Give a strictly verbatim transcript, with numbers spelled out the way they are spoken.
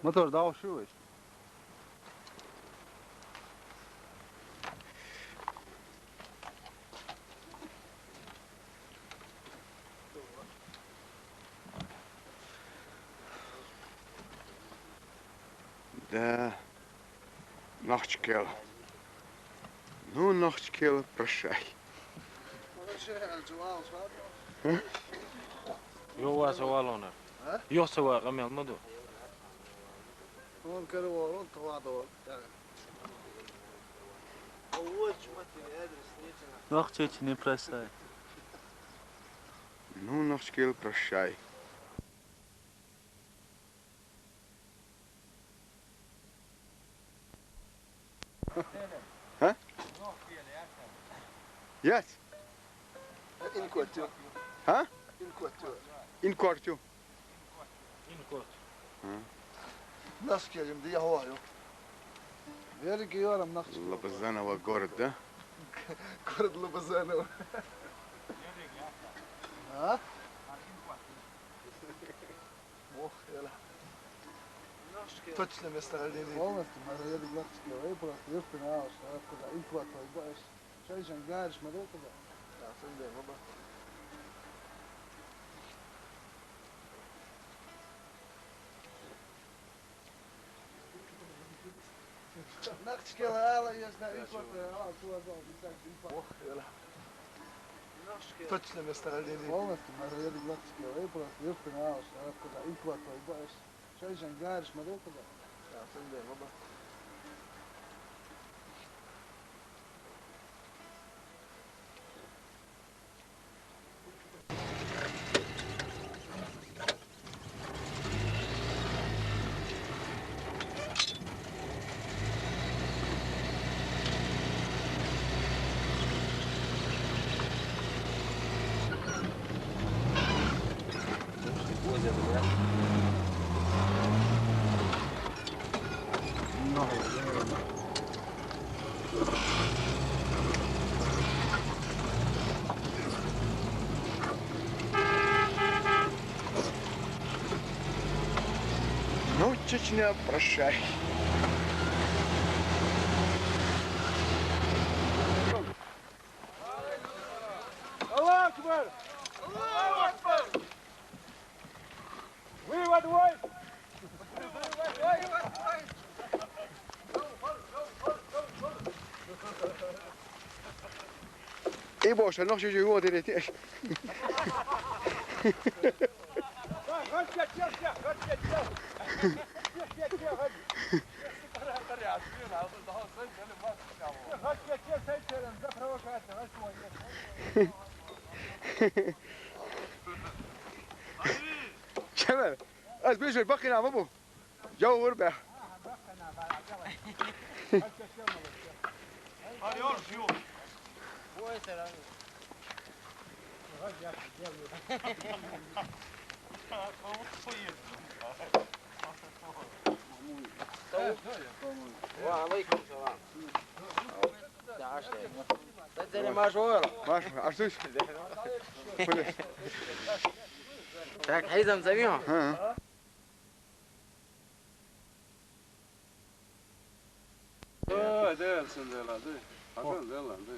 Мотор дӀаошув вай? Да. Нохчкел. Ну, Нохчкел, прощай. Йо, ва са валонар. А? Йо, са ва къамел ма ду. Он кара ва, он тва ду. Нохчечи не прощай. Ну, Нохчкел, прощай. Хьа? Яц? Инкотю. Хьа? Инкотю. Инкотю. Инкотю. Хьа. Нас келим ди яхваю. Верги йорам нахчи. Лобазаново город, да? Город Лобазаново. А? Ох, яла. Точно местоположение. Полностью, мы заедем в Лахчике, вы просто, вы в пенал, что откуда, и хватает, баешь. Что ещё, гаришь, смотри туда. Да, смотри, баба. Нахчикела ала, я знаю, и хватает, а, туда, туда, туда, туда. Ох, яла. Точно местоположение. Полностью, мы заедем в Лахчике, вы просто, вы в пенал, что откуда, и хватает, баешь. Чай, Жангарыч, смотри туда. Да, смотри, баба. Ну, Чечня, прощай. Аллаху Акбар! Аллаху Акбар! Вывод войск! И больше, ну, что же его дерете? Şemer, ez bir şey bakın ama bu. Yavur be. Arıyoruz yol. Bu eser abi. Ve aleyküm selam. Sen seni maşuğur. Maşuğur. Açtın. Tak hizam zemiyon. Ha. Oy, değilsin, değilsin. Hakan, değilsin.